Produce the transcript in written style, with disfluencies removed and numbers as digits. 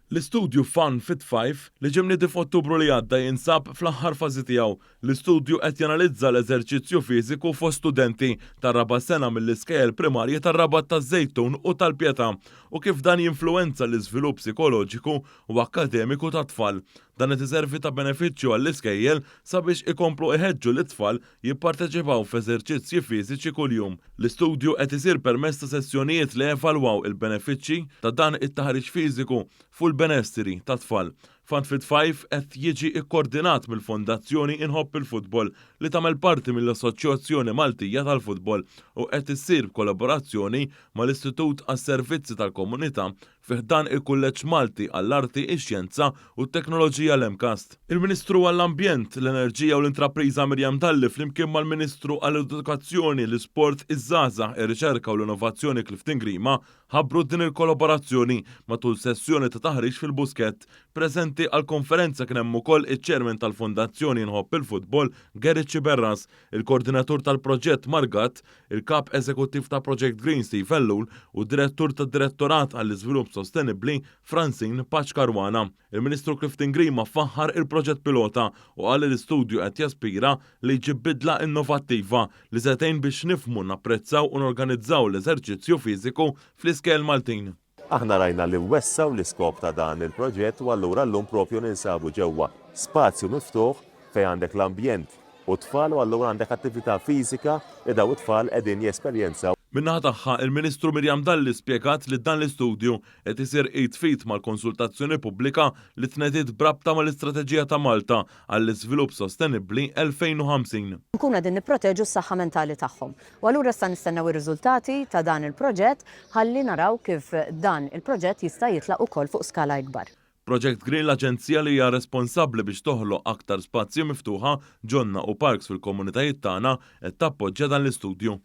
L-istudju Fun Fit 5 li ġie mniedi f'Ottubru li għadda jinsab fl-aħħar fażi tiegħu. L-istudju qed janalizza l-eżerċizzju fiżiku fost studenti tar-raba' sena mill-iskejjel primarji tar-Rabat taż-Żejtun u tal-Pietà u kif dan jinfluwenza l-iżvilupp psikoloġiku u akkademiku tat-tfal. Dan qed iservi ta' benefiċċju għall-iskejjel sabiex ikomplu iħeġġu lit-tfal jipparteċipaw f'eżerċizzji fiżiċi kuljum. L-istudju qed isir permezz ta' sessjonijiet li jevalwaw il-benefiċċji ta' dan it-taħriġ fiżiku fuq il-benesseri tat-tfal. Fun Fit 5 qed jiġi kkordinat mill-Fondazzjoni Inħobb il-Futbol li tagħmel parti mill-Assoċjozzjoni Maltija tal-Futbol u qed issir b'kollaborazzjoni mal-Istitut għas-Servizzi tal-Komunità fi ħdan il-Kulleġġ Malti għall-Arti, ix-Xjenza u t-Teknoloġija l-MCAST. Il-Ministru għall-Ambjent, l-Enerġija u l-Intrapriża Miriam Dalli flimkien mal-Ministru għall-Edukazzjoni, l-Isport, iż-Żgħażagħ, ir-Riċerka u l-Innovazzjoni Clifton Grima ħabbru din il-kollaborazzjoni matul sessjoni ta' taħriġ fil-Buskett. Preżenti għall-konferenza kien hemm ukoll iċ-Chairman tal-Fondazzjoni Inħobb il-Futbol Gary Sciberras, il-Koordinatur tal-Proġett Mark Gatt, il-Kap Eżekuttiv ta' Project Green Steve Ellul u d-Direttur tad-Direttorat għall-Iżvilupp Sostenibbli Francine Pace Caruana. Il-Ministru Clifton Grima faħħar il-proġett pilota u qal li l-istudju qed jaspira li jġib bidla innovattiva li se tgħin biex nifhmu, napprezzaw u norganizzaw l-eżerċizzju fiżiku fl-iskejjel Maltin. Aħna rajna li nwessgħu l-iskop ta' dan il-proġett u allura llum propju ninsabu ġewwa spazju miftuħ fejn għandek l-ambjent u t-tfal u allura għandek attività fiżika li dawn it-tfal qegħdin jesperjenzaw. Min-naħa tagħha, il-Ministru Miriam Dalli spjegat li dan l-istudju qed isir id f'id mal-konsultazzjoni pubblika li tnediet b'rabta mal-Istrateġija ta' Malta għall-Iżvilupp Sostenibbli 2050. Nkunu qegħdin nipproteġu s-saħħa mentali tagħhom. U allura issa nistennew ir-riżultati ta' dan il-proġett ħalli naraw kif dan il-proġett jista' jitlaq ukoll fuq skala ikbar. Project Green l-aġenzija li hija responsabbli biex toħloq aktar spazji miftuħa, ġonna u parks fil-komunitajiet tagħna qed tappoġġja dan l-istudju.